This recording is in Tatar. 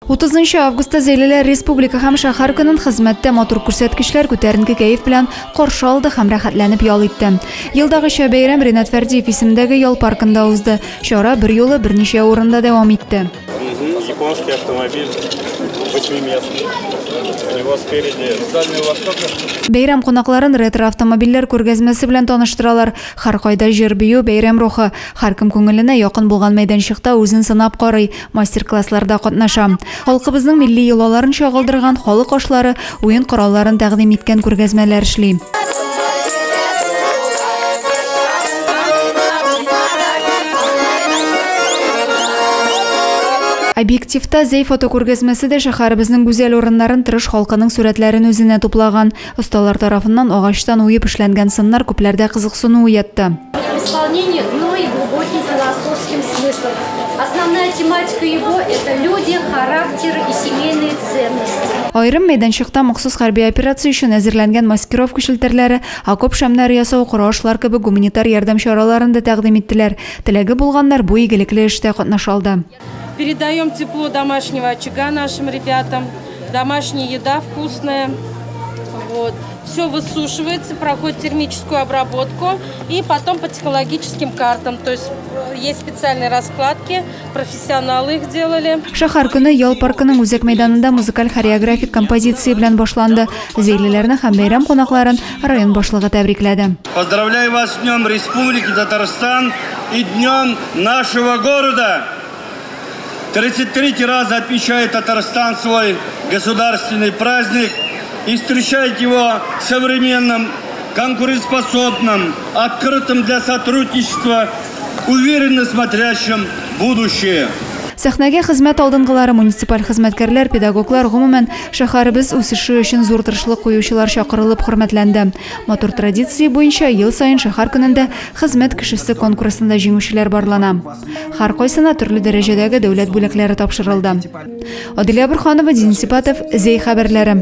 30 августта зәйлеләр республика һәм шәһәр көнен хезмәттә матур күрсәткечләр, күтәренке кәеф белән каршы алды һәм рәхәтләнеп ял итте. Елдагыча бәйрәм Ринат Фәрдиев исемендәге ял паркында узды. Чара берьюлы берничә урында дәвам итте. Японский автомобиль восьмиместный. У него спереди с Дальнего Востока. Бәйрәм кунакларын ретро-автомобильләр күргәзмәсе белән таныштыралар. Һәркайда җыр-бию, бәйрәм рухы. Һәркем күңеленә якын булган мәйданчыкта үзен сынап карый, мастер-классларда катнаша. Халкыбызның милли йолаларын чагылдырган халык ашлары, уен коралларын тәкъдим иткән күргәзмәләр эшли. Объективта Зәй фотокүргәзмәсе дә шәһәребезнең гүзәл урыннарын, тырыш халкының сурәтләрен үзенә туплаган. Осталар тарафыннан агачтан уеп эшләнгән сыннар күпләрдә кызыксыну уятты. Исполнение, но и глубоким философским смыслом. Основная тематика его – это люди, характеры и семейные ценности. Аерым мәйданчыкта махсус хәрби операция өчен әзерләнгән маскировка челтәрләре, окоп шәмнәре ясау, коры ашлар кебек гуманитар ярдәм чараларын да тәкъдим иттеләр. Теләге булганнар бу игелекле эштә катнаша алды. Передаем тепло домашнего очага нашим ребятам. Домашняя еда вкусная. Вот. Все высушивается, проходит термическую обработку и потом по технологическим картам. То есть есть специальные раскладки, профессионалы их делали. Шәһәр көне ял паркының үзәк мәйданында музыкаль хореографик композиция белән башланды. Зәйлеләрне һәм бәйрәм кунакларын район башлыгы тәбрикләде. Поздравляю вас с Днем Республики Татарстан и Днем нашего города. 33 раз отмечает Татарстан свой государственный праздник и встречает его в современном, конкурентоспособном, открытом для сотрудничества, уверенно смотрящем будущее. Сәхнәгә хезмәт алдынгылары, муниципаль хезмәткәрләр, педагоглар, гомумән, шәһәребез үсеше өчен зур тырышлык куючылар чакырылып хөрмәтләнде. Матур традиция буенча ел саен шәһәр көнендә хезмәт кешесе конкурсында җиңүчеләр барлана. Һәркайсына төрле дәрәҗәдәге дәүләт бүләкләре тапшырылды. Аделя Бурханова, Денис Ипатов, Зәй хәбәрләре.